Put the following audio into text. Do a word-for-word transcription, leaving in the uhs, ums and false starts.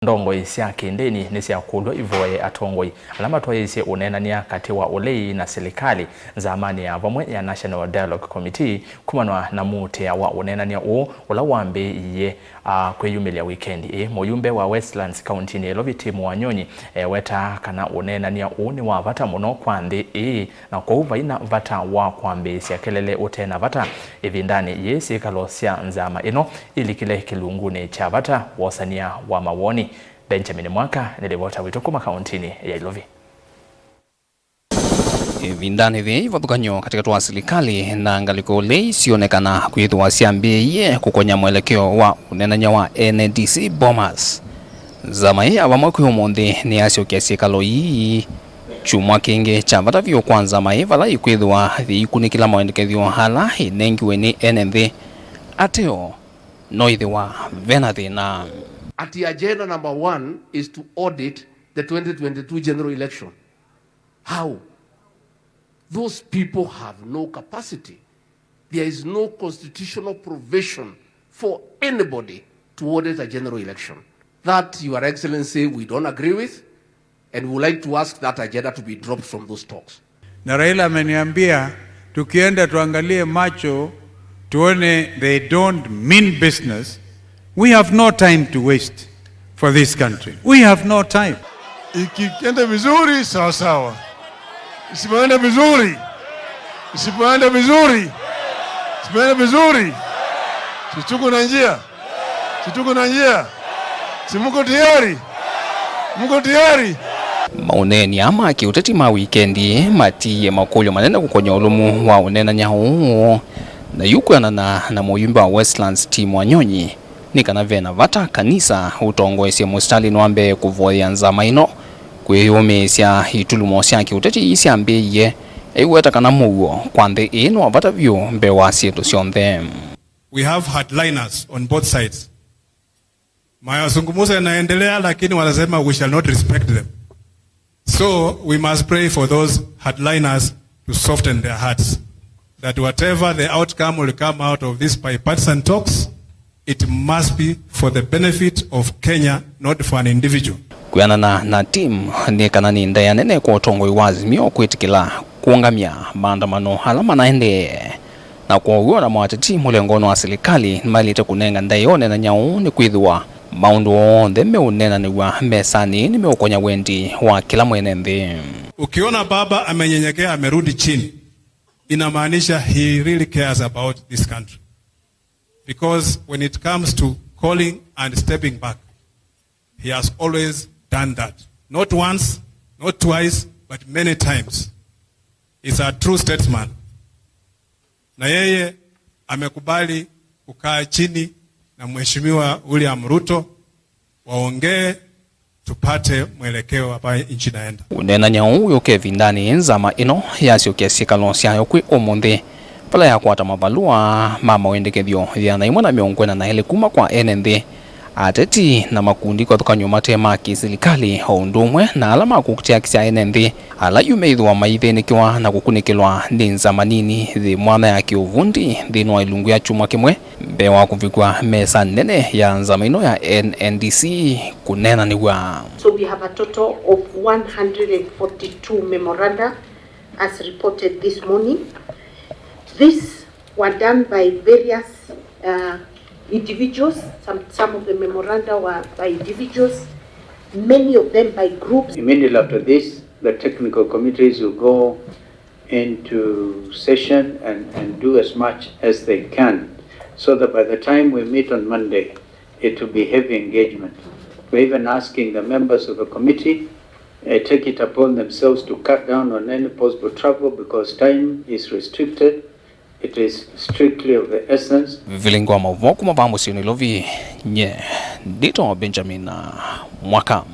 Ndongoi sya kĩndĩni nĩsyakũlw'a ivoye atongoi ala matwaĩĩsye ũneenany'a katĩ wa ũlei na silikalĩ nzamanĩ ya vamwe ya National Dialogue Committee kumana na muutĩa wa ũneenany'a ũũ ũla wambĩĩie, a, kwĩyumĩlya wikendi ĩĩ. Mũyumbe wa Westlands kauntinĩ ya Ilovi Tim Wanyonyi ewetaa kana ũneenany'a ũũ nĩ wa vata mũno kwa nthĩ ĩĩ, na kwoou vai na vata wa kwambĩĩsya kelele ũte na vata ĩvindanĩ yĩĩ syĩkalo sya nzama ĩno ilikile kĩlungunĩ kya vata wosany'a wa mawoni. Benjamin Mwaka nĩ livota witũ kuma kauntinĩ ya Ilovi. Ĩvindanĩ yĩĩ, ivathũkany'o katĩkatĩ wa silikalĩ na ngalĩko ũlei syonekana kwĩthĩwa syambĩĩie kũkonya mwelekeo wa ũneenany'a wa N D C Bomas. Nzama ĩĩ ya vamwe kwĩ ũmũnthĩ nĩyasyokia syĩkalo ii kyumwa kĩngĩ kya vata vyũ kwa nzama ĩĩ, vala ikwĩthĩwa yĩikunĩkĩla mawendekethyo ala ĩnengiwe nĩ ene nthĩ. Ateo, no ĩthĩwa vena thĩna. Ati agenda number one is to audit the twenty twenty-two general election. How? Those people have no capacity. There is no constitutional provision for anybody to audit a general election. That, Your Excellency, we don't agree with, and we would like to ask that agenda to be dropped from those talks. Na Raila ameniambia tukienda tuangalie macho, tuone they don't mean business. We have no time to waste for this country. We have no time. Ikienda vizuri, sawa sawa. Isipoenda vizuri, isipoenda vizuri, isipoenda vizuri, si tuko na njia, si tuko na njia, si mko tayari? Mko tayari? Maũneeni aa ma kĩũteti ma wikendi matiie makũlyo manene kũkonya ũlũmu wa ũneenany'a ũũ. Na yu kwĩanana na mũyumbe wa Westlands Tim Wanyonyi, nĩ kana ve na vata kanisa ũtongoesye mũsitalĩnĩ wa mbee kũvoyea nzama ĩno kwĩyũmĩĩsya itulumo sya kĩũteti ii syambĩĩie, aiweta kana mũuo kwa nthĩ ĩĩ nĩ wa vata vyũ mbee wa syĩndũ syonthe. We have hardliners on both sides. Mazungumzo yanaendelea, lakini wanasema we shall not respect them. So we must pray for those hardliners to soften their hearts, that whatever the outcome will come out of these bipartisan talks, it must be for the benefit of Kenya, not for an individual. Kwĩanana na Tim, nĩ kana nĩ ndaĩa nene kwa ũtongoi wa Azimio kwĩtĩkĩla kũũngamya maandamano ala manaendee. Na kwoou ona mawateti mũlengonĩ wa silikalĩ nĩmaĩlĩte kũnenga ndaĩa ũneenany'a ũũ, nĩkwĩthĩwa maũndũ onthe meũneenanĩw'a mesanĩ nĩmeũkonya wendi wa kĩla mwene nthĩ. Ukiona baba amenyenyekea, amerudi chini, inamaanisha he really cares about this country. Because when it comes to calling and stepping back, he has always done that. Not once, not twice, but many times. He's a true statesman. Na yeye amekubali kukaa chini na Mheshimiwa William Ruto, waongee, tupate mwelekeo ambayo nchi inaenda. Ũneenany'a ũũ wĩũka ĩvindanĩ nzama ĩno yasyokia syĩkalo syayo kwĩ ũmũnthĩ, vala yakwata mavalũa ma mawendekethyo yĩana ĩmwe na mĩongo ĩna na elĩ kuma kwa ene nthĩ, ateti na makundi kĩvathũkany'o mate ma kĩsilikalĩ, o ũndũ ũmwe na ala ma kũteanĩsya ene nthĩ, ala yu meĩthĩwa maithĩnĩkĩwa na kũkunĩkĩlwa nĩ nzama nini yĩ mwanya ya kĩũvundi nthĩnĩ wa ilungu ya kyumwa kĩmwe mbee wa kũvikw'a mesa nene ya nzama ĩno ya N N D C kũneenanĩw'a. So we have a total of one hundred and forty-two memoranda as reported this morning. These were done by various, uh, individuals. Some, some of the memoranda were by individuals, many of them by groups. Immediately after this, the technical committees will go into session and, and do as much as they can, so that by the time we meet on Monday, it will be heavy engagement. We're even asking the members of the committee, uh, take it upon themselves to cut down on any possible travel because time is restricted. It is strictly of the essence. Vilingi wa maũvoo kuma vaa mũsyĩ Nairobi, nye ndĩtwa Benjamin Mwaka.